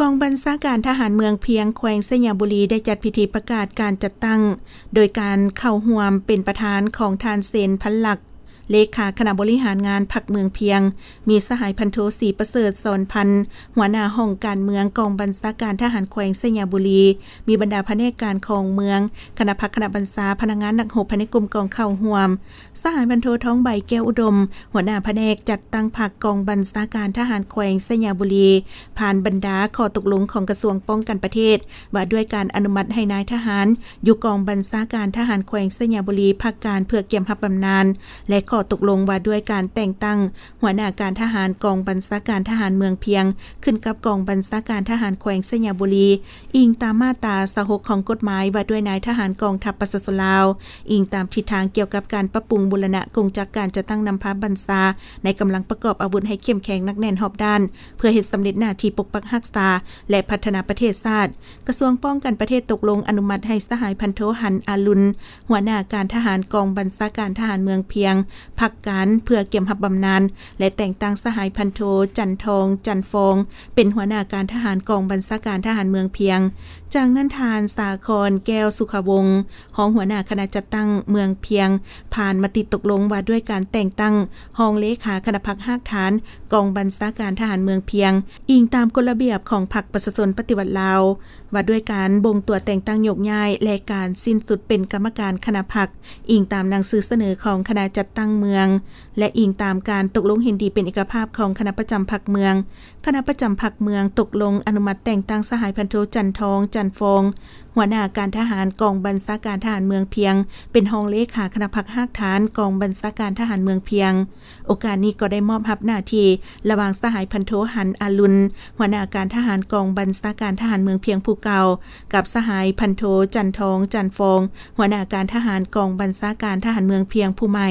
ກອງບັນຊາການທະຫານເມືອງພຽງ ແຂວງໄຊຍະບູລີ ໄດ້ຈັດພິທີປະກາດການຈັດຕັ້ງ ໂດຍການເຂົ້າຮ່ວມເປັນປະທານຂອງທ່ານ ເຊນ ພັນລັກ ເລຂາຄະນະບໍລິຫານງານພັກເມືອງພຽງ, ມີສະຫາຍພັນໂທ ສີປະເສີດ ສອນພັນ ຫົວໜ້າຫ້ອງການເມືອງກອງບັນຊາການທະຫານແຂວງໄຊຍະບູລີ, ມີບັນດາພະແນກການຂອງເມືອງ, ຄະນະພັກຄະນະບັນຊາ, ພະນັກງານນັກຮົບພາຍໃນກົມກອງເຂົ້າຮ່ວມ. ສະຫາຍພັນໂທ ທອງໃບ ແກ້ວອຸດົມ ຫົວໜ້າພະແນກຈັດຕັ້ງພັກກອງບັນຊາການທະຫານແຂວງໄຊຍະບູລີ ຜ່ານບັນດາຂໍ້ຕົກລົງຂອງກະຊວງປ້ອງກັນປະເທດ ວ່າດ້ວຍການອະນຸມັດໃຫ້ນາຍທະຫານຢູ່ກອງບັນຊາການທະຫານແຂວງໄຊຍະບູລີ ພັກການເພື່ອກຽມຮັບບຳນານ ແລະ ຂໍ້ຕົກລົງວ່າດ້ວຍການແຕ່ງຕັ້ງຫົວໜ້າການທະຫານກອງບັນຊາການທະຫານເມືອງພຽງ ຂຶ້ນກັບກອງບັນຊາການທະຫານແຂວງໄຊຍະບູລີ ອີງຕາມມາດຕາຊາວຫົກຂອງກົດໝາຍວ່າດ້ວຍນາຍທະຫານກອງທັບປະຊາຊົນລາວ, ອີງຕາມທິດທາງກ່ຽວກັບການປັບປຸງບູລະນະກົງຈັກການຈັດຕັ້ງນຳພາບັນຊາໃນກຳລັງປະກອບອາວຸດໃຫ້ເຂັ້ມແຂງໜັກແໜ້ນຮອບດ້ານ ເພື່ອເຮັດສຳເລັດໜ້າທີ່ປົກປັກຮັກສາ ແລະ ພັດທະນາປະເທດຊາດ. ກະຊວງປ້ອງກັນປະເທດຕົກລົງອະນຸມັດໃຫ້ສະຫາຍພັນໂທ ຫັນ ອາລຸນ ຫົວໜ້າການທະຫານກອງບັນຊາການທະຫານເມືອງພຽງ ພັກການເພື່ອກຽມຮັບບຳນານ ແລະ ແຕ່ງຕັ້ງສະຫາຍພັນໂທ ຈັນທອງ ຈັນຟອງ ເປັນຫົວໜ້າການທະຫານກອງບັນຊາການທະຫານເມືອງພຽງ. ຈາກນັ້ນ ທ່ານ ສາຄອນ ແກ້ວສຸຂະວົງ ຮອງຫົວໜ້າຄະນະຈັດຕັ້ງເມືອງພຽງ ຜ່ານມະຕິຕົກລົງວ່າດ້ວຍການແຕ່ງຕັ້ງຮອງເລຂາຄະນະພັກຮາກຖານກອງບັນຊາການທະຫານເມືອງພຽງ ອີງຕາມກົດລະບຽບຂອງພັກປະຊາຊົນປະຕິວັດລາວ ວ່າດ້ວຍການບົ່ງຕົວແຕ່ງຕັ້ງໂຍກຍ້າຍ ແລະ ການສິ້ນສຸດເປັນກຳມະການຄະນະພັກ ອີງຕາມໜັງສືສະເໜີຂອງຄະນະຈັດຕັ້ງເມືອງ ແລະ ອີງຕາມການຕົກລົງເຫັນດີເປັນເອກະພາບຂອງຄະນະປະຈຳພັກເມືອງ. ຄະນະປະຈຳພັກເມືອງຕົກລົງອະນຸມັດແຕ່ງຕັ້ງສະຫາຍພັນໂທ ຈັນທອງ ຈັນຟອງ ຫົວໜ້າການທະຫານກອງບັນຊາການທະຫານເມືອງພຽງ ເປັນຮອງເລຂາຄະນະພັກຮາກຖານກອງບັນຊາການທະຫານເມືອງພຽງ. ໂອກາດນີ້ກໍໄດ້ມອບຮັບໜ້າທີ່ລະຫວ່າງສະຫາຍພັນໂທ ຫັນ ອາລຸນ ຫົວໜ້າການທະຫານກອງບັນຊາການທະຫານເມືອງພຽງຜູ້ເກົ່າ ກັບສະຫາຍພັນໂທ ຈັນທອງ ຈັນຟອງ ຫົວໜ້າການທະຫານກອງບັນຊາການທະຫານເມືອງພຽງຜູ້ໃໝ່.